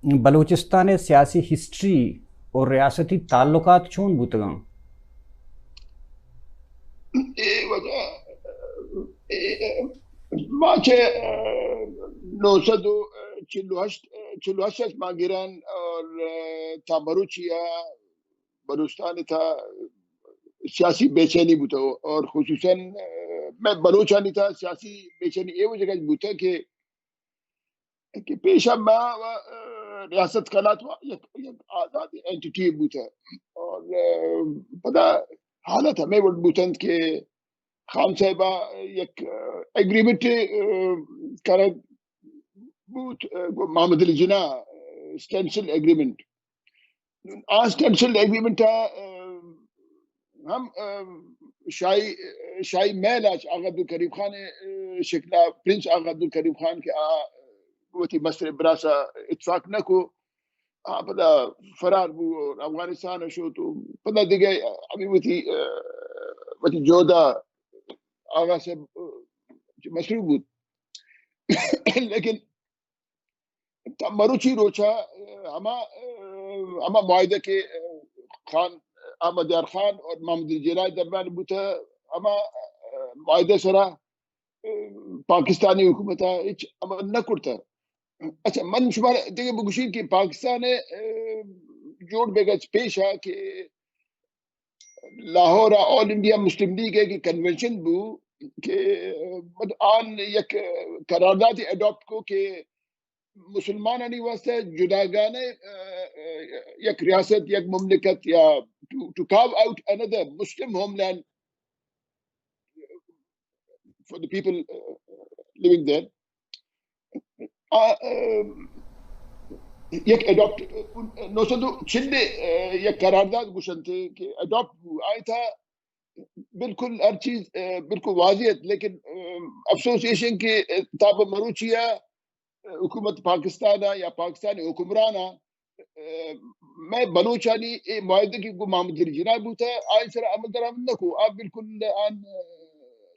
بلوچستان ءِ سیاسی ہسٹری اور ریاستی تعلقات چون بوتگاں؟ اے وجہ، اے، ما چہ، اے، نو سد و چل و ہشت، چل و ہشت ءَ ما گران اور، اے، تا مروچی ءَ بلوچستان ءِ تھا سیاسی بے چینی بوتا اور خصوصاً، اے، میں بلوچانی تھا سیاسی بے چینی اے وجہ بوتا کہ کہ پیش ءَ ما و، اے، ریاست قلات و یک، یک آزاد اینٹیٹی بوتہ اور، اے، پدا حالت ہمے وڑ بوتنت کہ خان صاحب ءَ یک، اے، ایگریمنٹ، اے، کرگ بوت، اے، گوں محمد علی جناح، اے، اسٹینسل ایگریمنٹ۔ آ اسٹینسل ایگریمنٹ ءَ، اے، ہم، اے، شاہی، شاہی محل ءَ آغا عبدالکریم خان ءِ، اے، شکل ءَ پرنس آغا عبدالکریم خان کہ آ وتی مستر براس ءَ اتفاق نہ کو، آ پدا فرار بو اور افغانستان ءَ شو تو پدا دگہ ہمے وتی، اے، وتی جہد ءَ آغا صاحب، اے، مصروف بوت۔ لیکن تا مروچی روچا، اے، ہما، اے، ہما معاہدہ کہ، اے، خان، احمد یار خان اور محمد علی جناح درمیان بوتا، ہما، اے، معاہدہ سرا، اے، پاکستانی حکومت ءَ ہچ عمل نہ کرتا۔ اچھا، من شما دگہ بگوشین کہ پاکستان ءِ، اے، جوڑ بیگا چہ پیشا کہ لاہور ءَ آل انڈیا مسلم لیگ ءِ کہ کنونشن بو کہ، مطلب، آن یک قرارداد اڈاپٹ کو کہ مسلمانانی واسطہ جداگانہ، اے، اے، یک ریاست، یک مملکت یا to, to carve out another Muslim homeland for the people, a, living there. آ، اے، یک اڈاپٹ، نو سد و چل ءَ، اے، یک قرارداد گوشنتے کہ اڈاپٹ بو، آئی تھا بالکل ہر چیز، اے، بالکل واضح ات، لیکن، اے، افسوس ایش انت کہ، اے، تا پہ مروچی ءَ، اے، حکومت پاکستان ءَ یا پاکستانی حکمران ءَ، اے، مئے بلوچانی اے معاہدہ کہ گوں محمد علی جناح بوتا، آئی سرا عمل درآمد نہ کو، آ بالکل آن، اے،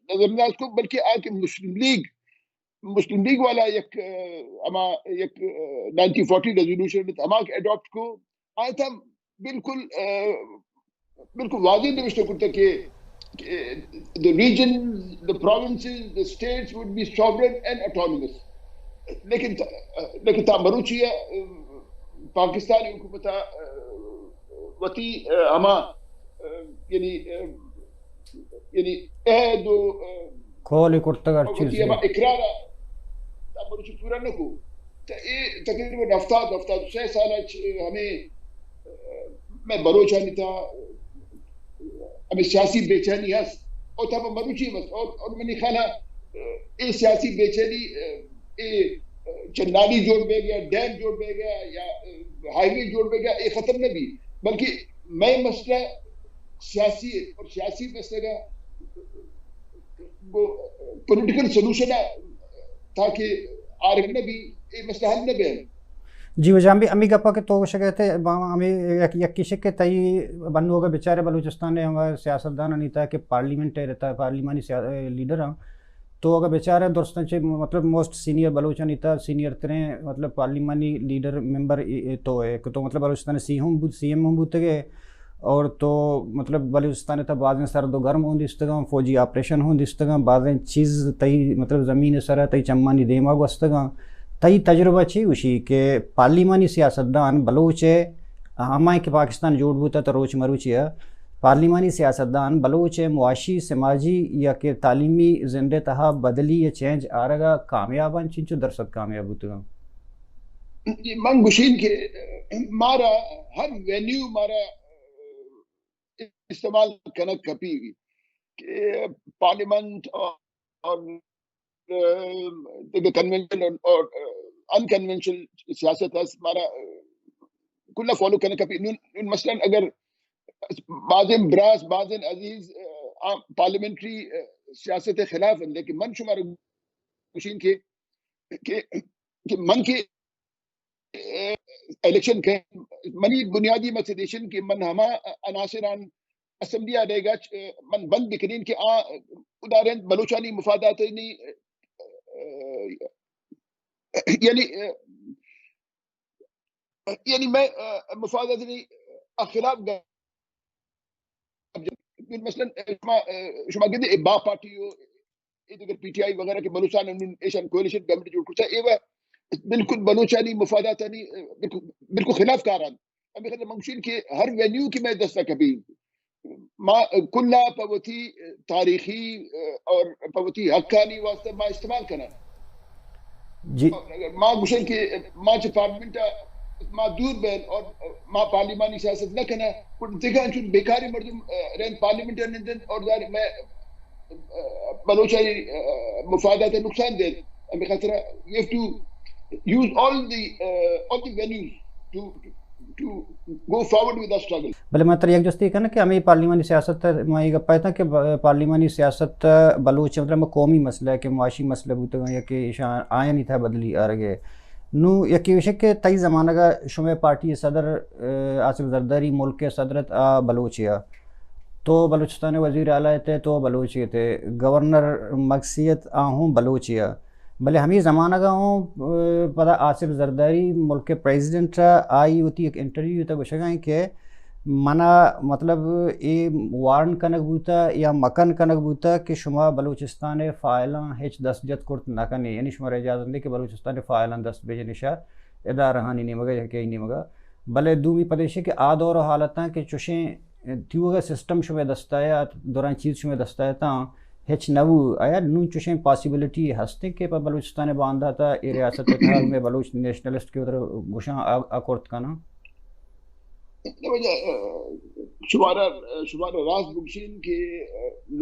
نظر انداز کو، بلکہ آ کہ مسلم لیگ، مسلم لیگ والا یک، اے، ہما یک، اے، نائنٹین فورٹی ریزولوشن ہما کہ اڈاپٹ کو، آئی تھا بالکل، اے، بالکل واضح نوشتہ کرتا کہ، کہ the region, the provinces, the states would be sovereign and autonomous. لیکن تا، لیکن تا مروچی ءَ، اے، پاکستانی حکومت ءَ، اے، وتی، اے، ہما، اے، یعنی، اے، یعنی عہد و، اے، قول کرتگ ہر اور وتی چیز ہما اقرار ءَ تا مروچی پورا نہ کو۔ تا اے تقریباً ہفتاد، ہفتاد و سہ سال ءَ چ-، ہمیں، اے، میں بلوچانی تا ہمیں سیاسی بے چینی ہست۔ اور تا مروچی ہست۔ اور، اور منی خیال ءَ، اے، اے سیاسی بے چینی، اے، اے، چہ نالی جوڑ بے گیا، ڈیم جوڑ بے گیا یا، اے، ہائی وے جوڑ بے گیا، اے ختم نہ بی۔ بلکہ میں مسئلہ سیاسی ہے اور سیاسی مسئلہ کا وہ پولیٹیکل سولوشن ہے تاکہ آرگ نہ بی، اے مسئلہ حل نہ بے۔ جی، وہ جان بھی امی گپا کہ تو گوشگ ءَ ات، ہمیں یک، یک کشک کہ تئی بنو اگا بچارے بلوچستان نے ہمارے سیاستدان نہیں تھا کہ پارلیمنٹ ہے رہتا، پارلیمانی سیا-، لیڈر ہاں۔ تو اگہ بچارے درستاں چہ مطلب موسٹ سینئر بلوچانی تھا، سینئر تریں مطلب پارلیمانی لیڈر ممبر ای-، ای تو ہے کہ تو مطلب بلوچستان سی ہم بوت، سی ایم ہم بوتگے اور تو مطلب بلوچستان تھا بازیں سرد و گرم ہوں دیستگاں، فوجی آپریشن ہوں دیستگاں، بازیں چیز تئی مطلب زمین سر تئی چمانی دیما گوستگاں۔ تئی تجربہ چی گوشی کہ پارلیمانی سیاستدان بلوچ ہے، ہمائیں کہ پاکستان جوڑ بوتا تو روچ مروچی ہے، پارلیمانی سیاستدان بلوچ ءِ معاشی، سماجی یا کہ تعلیمی زند ءِ تہا بدلی یا چینج آرگ ءَ کامیاب انت، چنچو درصد کامیاب بوتگ انت؟ جی، من گوشین کہ مارا ہر وینیو مارا استعمال کنگ کپی کہ پارلیمنٹ اور، اور، اے، دگہ کنونشن اور، اور، اے، ان کنونشنل سیاست است، مارا، اے، کلا فالو کنگ کپی۔ نون، نون مثلاً اگر بازیں براس، بازیں عزیز، اے، آ، پارلیمنٹری، اے، سیاست خلاف ہیں، لیکن من شمار گوشین کہ، کہ، کہ من کہ الیکشن کہ منی بنیادی مقصد ایشن کہ من ہما عناصران اسمبلی آ دے گا من بند بکنین کہ آ ادارند بلوچانی مفادات نی، یعنی یعنی میں مفادات خلاف، مثلاً شما شما گندے با پارٹی ہو، اے دگہ پی ٹی آئی وغیرہ کہ بلوچستان انہوں ایشان کولیشن گورنمنٹ جوڑ کرتا، اے وہ بالکل بلوچانی مفاداتانی بالکل بالکل خلاف کاران۔ ہمیں خاطر منگوشین کہ ہر وینیو کہ میں دستا کبھی ما کلا پہ وتی تاریخی اور پہ وتی حقانی واسطہ ما استعمال کنن۔ جی۔ ما گوشن کہ ما چہ پارلیمنٹ ما دور بین اور ما پارلیمانی سیاست نہ کنن، پر دگہ انچون بیکاری مردم رین پارلیمنٹ نندن اور دار میں بلوچانی مفادات نقصان دین۔ ہمیں خاطر you have to use all the all the venues to to go forward with the struggle. بلے من ترا یک جستی کناں کہ ہمیں پارلیمانی سیاست، ما یہ گپ اتاں کہ پارلیمانی سیاست بلوچ، مطلب، قومی مسئلہ کہ معاشی مسئلہ بوتگاں یا کہ ایشاں آیانی تہا بدلی آرگے۔ نو یکی وشے کہ تئی زمانگا شمے پارٹی صدر آصف زرداری ملک صدرت آ بلوچیا، تو بلوچستان وزیر اعلیٰ تے، تو بلوچی تے، گورنر مگسی ات آ ہوں بلوچیا۔ بلے ہمیں زمانگا ہوں پدا آصف زرداری ملک پریزیڈنٹ آئی وتی ایک انٹرویو تا گوشگا ہیں کہ منا، مطلب، اے وارن کنگ بوتا یا مکن کنگ بوتا کہ شما بلوچستان فائلاں ہچ دست جت کرت نہ کنے، یعنی شما اجازت دے کہ بلوچستان فائلاں دست بجنشا ادارہانی نیمگا یا کہ نیمگا۔ بلے دومی پدیشی کہ آ دور و حالتاں کہ چوشیں تیوگا سسٹم شمے دستایا، دوران چیز شمے دستایا تاں ہچ نہ بو۔ آیا نون چوشیں پاسیبلٹی ہستیں کہ پہ بلوچستان بانداتا اے ریاست تہا میں بلوچ نیشنلسٹ کے ادھر گوشاں آ، آ کرت کناں؟ شمارا شمارا راست بگشین کہ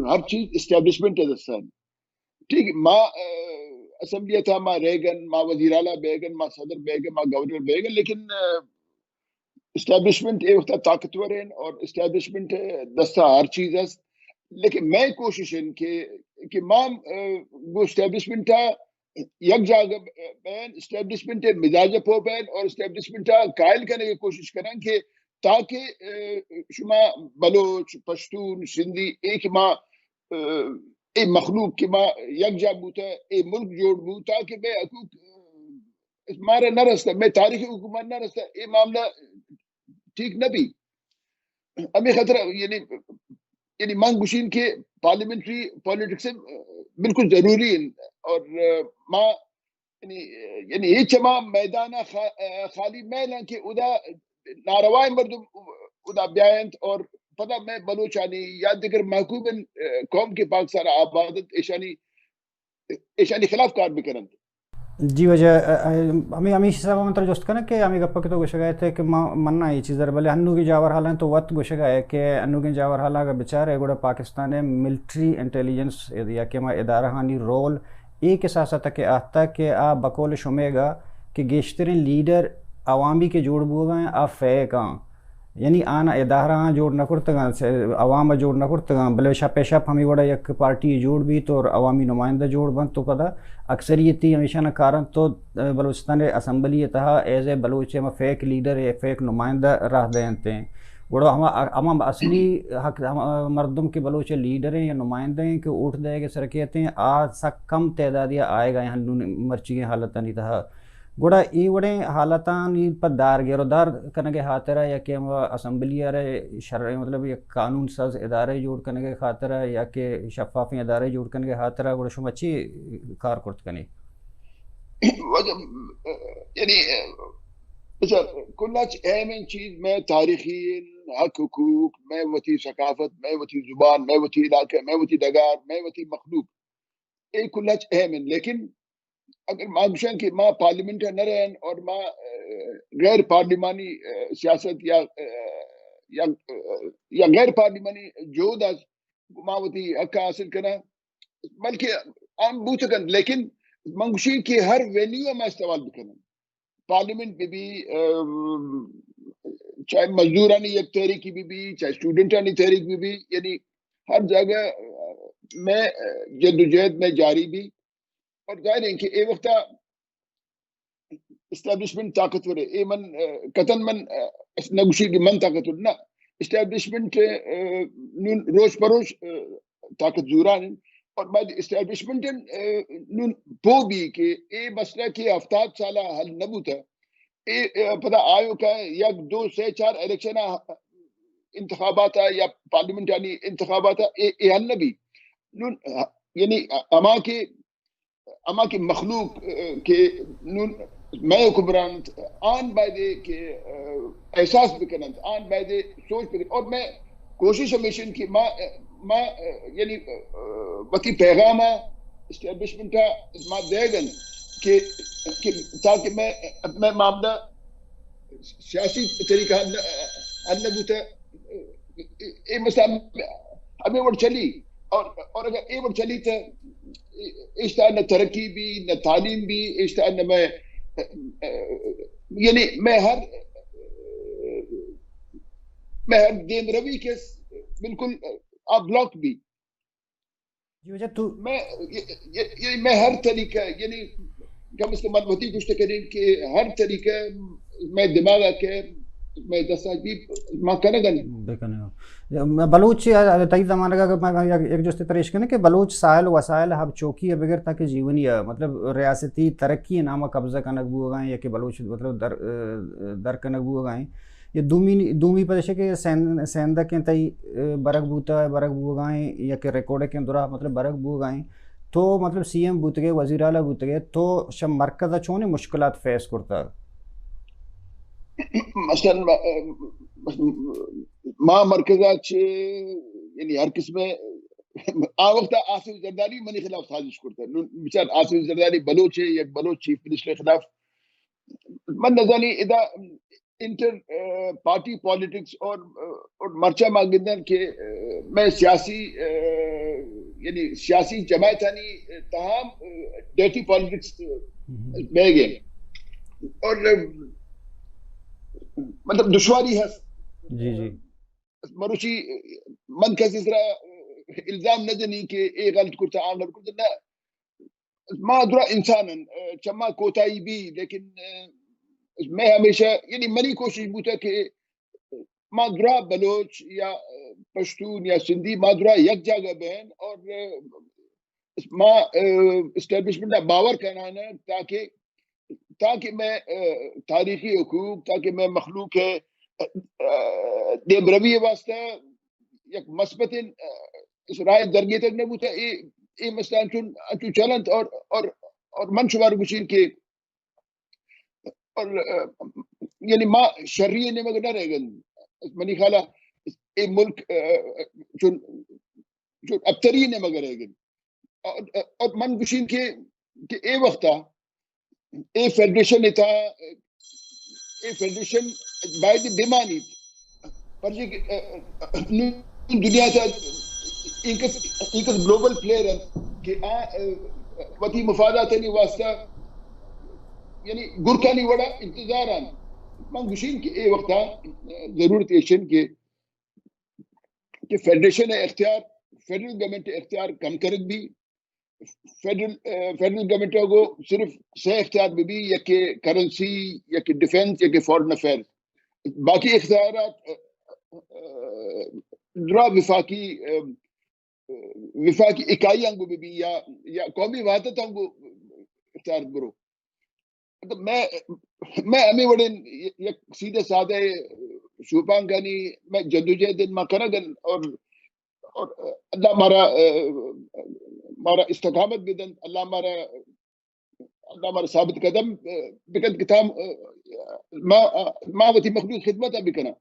ہر چیز اسٹیبلشمنٹ دستان۔ ٹھیک، ما اسمبلی تھا، ما ریگن، ما وزیر اعلیٰ بیگن، ما صدر بیگن، ما گورنر بیگن، لیکن اسٹیبلشمنٹ اے وقت طاقتور ہیں اور اسٹیبلشمنٹ دستا ہر چیز است۔ لیکن میں کوشش ہیں کہ کہ ما گو اسٹیبلشمنٹ یک جاگہ بین، اسٹیبلشمنٹ مزاج پو بین اور اسٹیبلشمنٹ قائل کرنے کی کوشش کریں کہ تاکہ شما بلوچ، پشتون، سندھی ایک ما اے مخلوق کہ ما یک جا بوتا، اے ملک جوڑ بوتا کہ میں حقوق مارا نہ رستا، میں تاریخ حکومت نہ رستا، اے معاملہ ٹھیک نہ بھی۔ ہمیں خطرہ یعنی یعنی من گوشین کہ پارلیمنٹری پالیٹکس بالکل ضروری ہیں اور ما یعنی یعنی ہچ ہما میدان خالی میلن کہ ادا ناروائے مردم ادا بیاینت اور پدا میں بلوچانی یا دیگر محکوم قوم کے پاکستان آبادت ایشانی ایشانی خلاف کار بکننت۔ جی واجہ، ہمیں ہمیش حساب من تر جست کناں کہ ہمیں گپ کہ تو گوشگا ہے کہ منا یہ چیز، بلے انوگی جاور حالاں تو وت گوشگا ہے کہ انوگی جاور حالاں اگر بچار ہے گوڑا پاکستان ملٹری انٹیلیجنس یا کہ ما ادارہ ہانی رول اے کساس ء تک ء آتگ کہ آ بقول شمئیگ ء کہ گیشتریں لیڈر عوامی کہ جوڑ بوگ ء آ فیک آں، یعنی آناں ادارہاں جوڑ نہ کرتگ آں، عوام ء جوڑ نہ کرتگ آں، بلے شپ ء شپ ہمے وڑ ء یک پارٹی جوڑ بیت اور عوامی نمائندہ جوڑ بنت تو پدا اکثریتی ہمیشاناں کارنت تو بلوچستان اسمبلی ء تہا ایز اے بلوچ ء ہما فیک لیڈر ء فیک نمائندہ راہ دینت ایں۔ گڑا ہما، ہما اصلی حق، ہما مردم کہ بلوچ لیڈر ہیں یا نمائندہ ہیں کہ ووٹ دئیگ ء سر کیت ہیں، آ سک کم تعدادی آئیگ ء ہنون مرچیگیں حالتانی تہا۔ گڑا اے وڑیں حالتانی پہ دار گیر و دار کنگ ء ہاترا یا کہ ہما اسمبلی ء را شرع، مطلب یک قانون ساز ادارہ جوڑ کنگ ء خاطرا یا کہ شفافیں ادارہ جوڑ کنگ ء ہاترا گڑا شما چی کار کرت کنے؟ واجہ، یعنی، اچھا، کلاچ اہم چیز میں تاریخی حق حقوق، میں وتی ثقافت، میں وتی زبان، میں وتی علاقہ، میں وتی ڈگار، میں وتی مخلوق، اے کلاچ اہم ہیں۔ لیکن اگر ما گوشن کہ ما پارلیمنٹ نہ رہن اور ما غیر پارلیمانی سیاست یا یا یا غیر پارلیمانی جہد ما وتی حق حاصل کناں، بلکہ عام بوت کنت، لیکن من گوشی کہ ہر وینیو ء ما استعمال بکنن۔ پارلیمنٹ بہ بی، چاہے مزدورانی یک تحریکی بہ بی، چاہے اسٹوڈنٹانی تحریک بہ بی، یعنی ہر جاگہ میں جدوجہد میں جاری بی۔ اور ظاہر ہے کہ اے وقت اسٹیبلشمنٹ طاقتور ہے، اے من قطعاً من نہ گوشی کہ من طاقتور نہ، اسٹیبلشمنٹ نون روچ پہ روچ طاقت زوران ہیں۔ اور بعد اسٹیبلشمنٹ نون پو بی کہ اے مسئلہ کہ ہفتاد سالہ حل نہ بوتا، اے، اے، پدا آیوکا یک، دو، سے، چار الیکشن ءَ، انتخابات ءَ یا پارلیمنٹانی انتخابات ءَ اے، اے حل نہ بی۔ نون، یعنی ہما کہ، ہما کہ مخلوق، اے، کہ نون مئے حکمران انت، آن بایدے کہ، اے، احساس بکننت، آن بایدے سوچ بکننت۔ اور مئے کوشش ہمیش انت کہ ما، ما، یعنی، وتی پیغام ءَ اسٹیبلشمنٹ ءَ ما دیگ انت کہ، کہ تاکہ مئے، مئے معاملہ سیاسی طریقہ حل نہ، حل نہ بوتہ۔ اے مسئلہ ہمے وڑ چلی، اور، اور اگر اے وڑ چلی تو اشتا نہ ترقی بی، نہ تعلیم بی، اشتا نہ مئے، یعنی مئے ہر، مئے ہر دیم روی کہ بالکل آ بلاک بی۔ جی وجہ تو مئے، یہ، یہ، یہ مئے ہر طریقہ، یعنی کم از کم من وتی گوشت کریں کہ ہر طریقہ مئے دماغ ءَ کہ مئے دست ءَ بی، ما کنگ ءَ ایں۔ بکنگ ءَ۔ یا مئے بلوچ ءَ تئی زمانگ ءَ، اگر من یک، یک جستے ترا ایش کنیں کہ بلوچ ساحل وسائل حب چوکی ءَ بگر تاکہ جیونی ءَ، مطلب ریاستی ترقی ءِ نام ءَ قبضہ کنگ بوگ ءَ ایں یا کہ بلوچ مطلب در، در کنگ بوگ ءَ ایں۔ یا دومی، دومی پدش کہ سین-، سیندکیں تئی، اے، برگ بوتہ، برگ بوگ ءَ ایں، یا کہ ریکارڈ کیں درا مطلب برگ بوگ ءَ ایں۔ تو مطلب سی ایم بوتگے، وزیر اعلیٰ بوتگے، تو شہ مرکز ءَ چونیں مشکلات فیس کرتگ؟ مثلاً ما، ما مرکز ءَ چہ، یعنی ہر قسم آ وقت آصف زرداری منی خلاف سازش کرتہ۔ نون بچار آصف زرداری بلوچ ہے، یک بلوچ چیف منسٹر خلاف من نزانی ادا انٹر، اے، پارٹی پالیٹکس اور، اور مرچا ما گندن کہ، اے، مئے سیاسی، اے، یعنی سیاسی جماعتانی تہا ہم، اے، ڈیٹی پالیٹکس، اے، بہ گئے اور، اے، مطلب دشواری ہست۔ جی، جی۔ مروچی من کسی سرا الزام نہ جنی کہ اے غلط کرتا، آ غلط کرتا، نہ۔ ما درا انسان ان، اے، چما کوتاہی بی، لیکن، اے، میں ہمیشہ، یعنی منی کوشش بوتا کہ ما درا بلوچ یا، اے، پشتون یا سندھی ما درا یک جاگہ بین اور، اے، ما، اے، اسٹیبلشمنٹ ءَ باور کنانا تاکہ، تاکہ میں، اے، تاریخی حقوق، تاکہ میں مخلوق ہے، اے، اے، دیمروی واسطہ یک مثبت، اے، اس رائے درگیتگ نہ بوتا، اے، اے مسئلہ انچو، انچو چلنت اور، اور، اور من شمار گوشین کہ اور، اے، یعنی ما شری نیمگ نہ رہ گن۔ منی خیال اے ملک، اے، چون، چون ابتری نیمگ رہ گن۔ اور، اور من گوشین کہ، کہ اے وقتا اے فیڈریشن تھا، اے فیڈریشن باید بیمانی۔ پر جی کہ، اے، اے، نوں دنیا تا ایک، ایک گلوبل پلیئر ہے کہ آ، اے، وتی مفادات نہیں واسطہ یعنی گرکانی وڑا انتظار آن۔ من گوشین کہ اے وقتا ضرورت ایشن کہ، کہ فیڈریشن اختیار، فیڈرل گورنمنٹ اختیار کم کرگ بی، فیڈرل، اے، فیڈرل گورنمنٹ کو صرف سے اختیار بی بی، یا کہ کرنسی، یا کہ ڈیفنس، یا کہ فارن افیئرز۔ باقی اختیارات، اے، اے، درا وفاقی، اے، وفاقی اکائی آنگو بی بی یا، یا قومی وحدت آنگو اختیار برو۔ مطلب میں، میں ہمیں وڑیں یک سیدھے سادے شوپانگانی میں جدوجہد ما کنگن اور، اور اللہ مارا، مارا استقامت بدن، اللہ مارا، اللہ مارا ثابت قدم بکن کہ تام ما، ما وتی مخلوق خدمت بکناں۔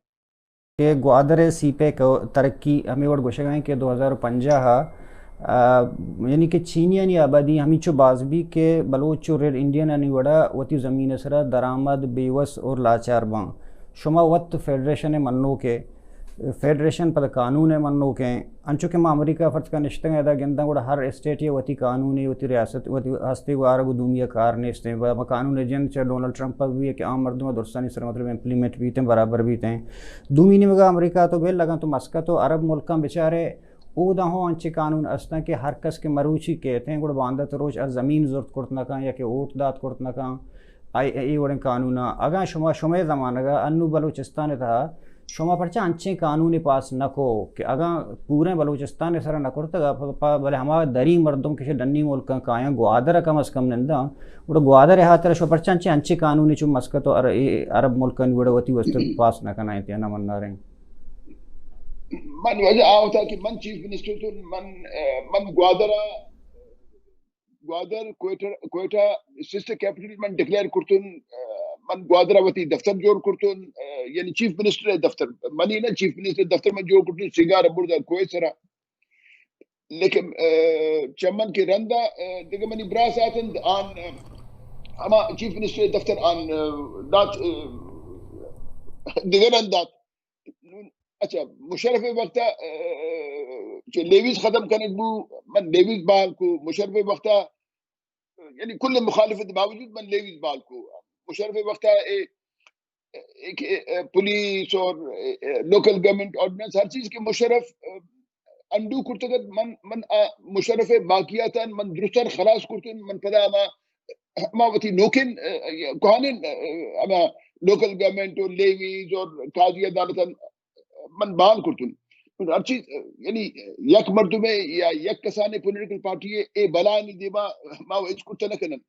کہ گوادر ءِ سی پیک ءِ ترقی ہمے وڑ گوشگ ءَ ایں کہ دو ہزار پنجاہ ءَ، آ، یعنی کہ چینیانی آبادی ہمینچو باز بی کہ بلوچ و ریڈ انڈینانی وڑا وتی زمین ءِ سرا درآمد، بیوس اور لاچار باں۔ شما وت فیڈریشن ءِ منوک ئے، فیڈریشن پدا قانون ءِ منوک ایں۔ انچو کہ ما امریکہ فرض کن نشتگ ایں، ادا گنداں گڑا ہر اسٹیٹ ءِ وتی قانون ءِ، وتی ریاست، وتی ہستے و آرگ و دومی ءِ کار نیست ایں۔ و قانون ءِ جند چہ ڈونلڈ ٹرمپ ءَ بی کہ عام مردم ءِ درستانی سر مطلب امپلیمنٹ بیت ایں، برابر بیت ایں۔ دومی نیمگا امریکہ تو بل اگاں تو مسقط و عرب ملکاں بچارے، اودا ہوں انچیں قانون استاں کہ ہر کس کہ مروچی کیت ایں، گڑا باندات روچ آ زمین زرت کرت نہ کن یا کہ ووٹ دات کرت نہ کن۔ آئی، اے وڑیں قانون آں۔ اگاں شما، شمئے زمانگا انو بلوچستان ءِ تہا شما پرچا انچیں قانونے پاس نہ کو کہ اگاں پوریں بلوچستان ءِ سرا نہ کرتگ، پ-، پ-، بلے ہما دری مردم کہ ڈنی ملکاں کایاں، گوادر ءَ کم از کم ننداں، گڑا گوادر ءِ ہاترا شما پرچا انچیں، انچیں قانونے چو مسقط و عر-، اے عرب ملکانی وڑا وتی واسطہ پاس نہ کنائیں یا نہ مناریں؟ من وجہ آ ہوتا کہ من چیف منسٹر تو من، اے، من گوادر ءَ گوادر، کوئٹہ، کوئٹہ سسٹر کیپٹل من ڈکلیئر کرتن، اے، من گوادر ءَ وتی دفتر جوڑ کرتن، اے، یعنی چیف منسٹر ءِ دفتر، منی نہ، چیف منسٹر ءِ دفتر من جوڑ کرتن، سنگار ءَ برزا کوہ ءِ سرا۔ لیکن، اے، چہ من کہ رندا، اے، دگہ منی براس آتنت آن، اے، ہما چیف منسٹر ءِ دفتر آن، اے، دات، اے، دگہ رند دات۔ نون، اچھا، مشرف ءِ وقت ءَ، اے، چہ لیویز ختم کنگ بو، من لیویز بحال کو، مشرف ءِ وقت ءَ، یعنی کل مخالفت باوجود من لیویز بحال کو۔ مشرف ءِ وقت ءَ اے، اے کہ، اے، پولیس اور، اے، اے، لوکل گورنمنٹ آرڈیننس، ہر چیز کہ مشرف، اے، انڈو کرتگ ات، من، من آ مشرف ءِ باقیاتاں من درستاں خلاص کرتن، من پدا ہما، ہما وتی نوکین، اے، اے، کوہنین، اے، ہما لوکل گورنمنٹ اور لیویز اور قاضی عدالتاں من بحال کرتن۔ ہر چیز، یعنی یک مردمے یا یک کسانیں پولیٹیکل پارٹی ءِ اے بلائیں دیما ما ہچ کرتہ نہ کنن۔